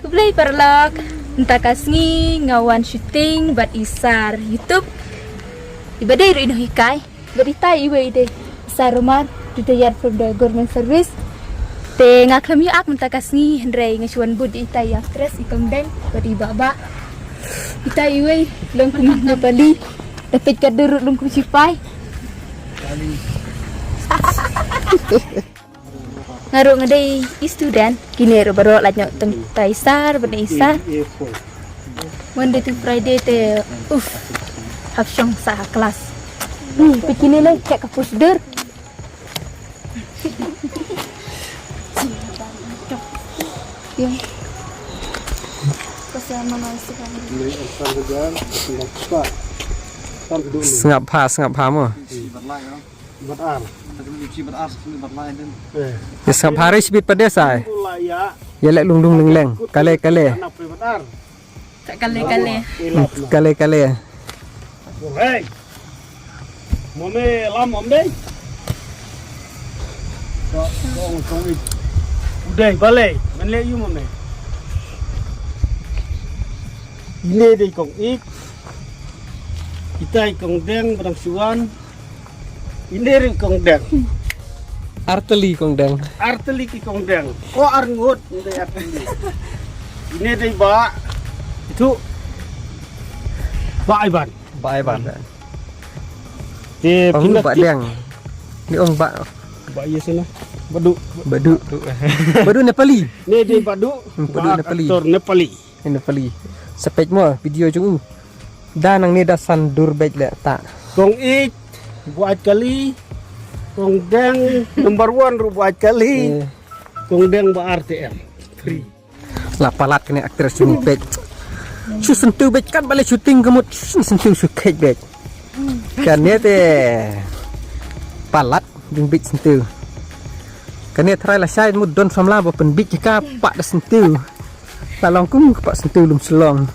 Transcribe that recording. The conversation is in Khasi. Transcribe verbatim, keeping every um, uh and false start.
Blei paralok, mynta ka sngi nga wan shooting bad i Sar YouTube. Iba dei ruh i nonghikai, bad itai iwei i dei i Sar Romar, retired from the government service. Te nga khlem ïoh ak mynta ka sngi hynrei nga shu wan bud itai i actress i Kong Deng bad i Bah Bah. Itai iwei long kum Nepali. Da peit ka dur ruh long kum sipai. Nga ruh nga dei i student, kine ruh baroh lait noh tang tai Sar bad i Sar. Monday to Friday te, uff, hap shong sa ha class. Ni, peit kine lei, check ka postur. Sngap bha, sngap bha mo. Bat ar. Bat ar, simi bat lai din. Eh. Ïa sngap ha ri shibit pat de sai. Ula ïa. Ïa leh lung lung leng leng. Kale kale. Anak pe bat ar. Tak kale kale. Elap na. Kale kale. Hey. Mame lam mame. Kong kong ik. Udah balik. Men leh yu mame. Ini dei kong ik. Itai kong deng badang suan. Ine ring kong deng. Arteli kong deng. Arteli ki kong deng. Ko arngut inde arteli. Ine dei ba. Itu. Ba Iban. Ba Iban. Te ong ba deng. Ni ong ba. Ba iya sana. Badu. Badu. Badu Nepali. Ne dei badu. Hmm, badu Nepali. Aktor Nepali. Nepali. Sepet mo video jung. Da nang ne da san dur bej le ta. Kong ik buat kali. Kong deng number one ru buat kali. Eh. Kong deng ba R T M. Free. La palat kene aktris sini bej. Su sentu bej kan balik syuting kemut su sentu su kej bej. Kan ne te palat jung bej sentu. Kan ne try la shai mut don samla ba pen bej ka pak da sentu. La long kum ka pak sentu lum selong.